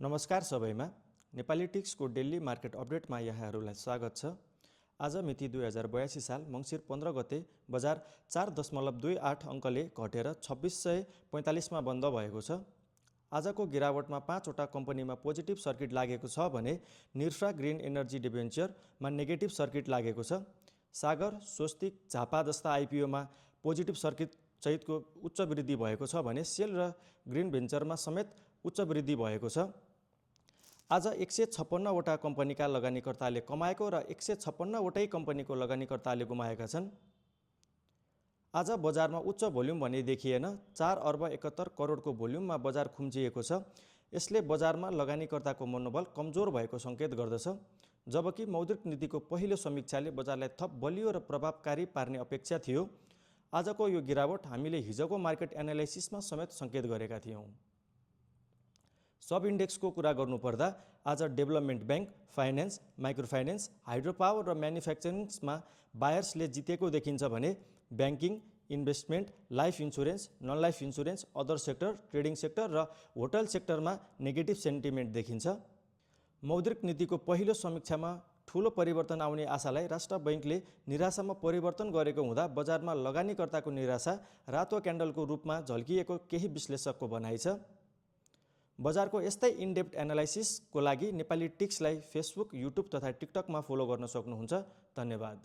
नमस्कार सबैमा Nepali टिक्सको daily market अपडेटमा यहाँहरूलाई स्वागत छ। आज मिति 2082 साल मङ्सिर 15 गते बजार 4.28 अङ्कले घटेर 2645 मा बन्द भएको छ। आजको गिरावटमा 5 वटा कम्पनीमा पोजिटिभ सर्किट लागेको छ भने निर्फ्रा ग्रिन एनर्जी डिबेन्चरमा नेगेटिभ सर्किट लागेको छ। सागर, स्वस्तिक, झापा जस्ता आइपिओमा पोजिटिभ सर्किट सहितको उच्च वृद्धि भएको छ भने सेल र ग्रिन भेन्चरमा समेत उच्च वृद्धि भएको छ। आज 156 वटा कम्पनीका लगानीकर्ताले कमाएको र 156 वटै कम्पनीको लगानीकर्ताले गुमाएका छन्। आज बजारमा उच्च भोल्युम भने देखिएन। 4 अर्ब 71 करोडको भोल्युममा बजार खुम्चिएको छ। यसले बजारमा लगानीकर्ताको मनोबल कमजोर भएको सङ्केत गर्दछ। जबकि मौद्रिक नीतिको पहिलो समीक्षाले बजारलाई थप बलियो र प्रभावकारी पार्ने अपेक्षा थियो। आजको यो गिरावट हामीले हिजोको मार्केट एनालाइसिसमा समेत सङ्केत गरेका थियौँ। सब इन्डेक्सको कुरा गर्नुपर्दा आज development bank, finance, micro finance, hydro power र म्यानुफ्याक्चरिङ्समा बायर्सले जितेको देखिन्छ भने banking, investment, life insurance, non life insurance, other sector, trading sector र होटल सेक्टरमा नेगेटिभ सेन्टिमेन्ट देखिन्छ। मौद्रिक नीतिको पहिलो समीक्षामा ठूलो परिवर्तन आउने आशालाई राष्ट्र बैङ्कले निराशामा परिवर्तन गरेको हुँदा बजारमा लगानीकर्ताको निराशा रातो क्यान्डलको रूपमा झल्किएको केही विश्लेषकको भनाइ छ। बजारको यस्तै इनडेप्थ एनालाइसिसको लागि नेपाली टिक्सलाई फेसबुक, युट्युब तथा टिकटकमा फलो गर्न सक्नुहुन्छ। धन्यवाद।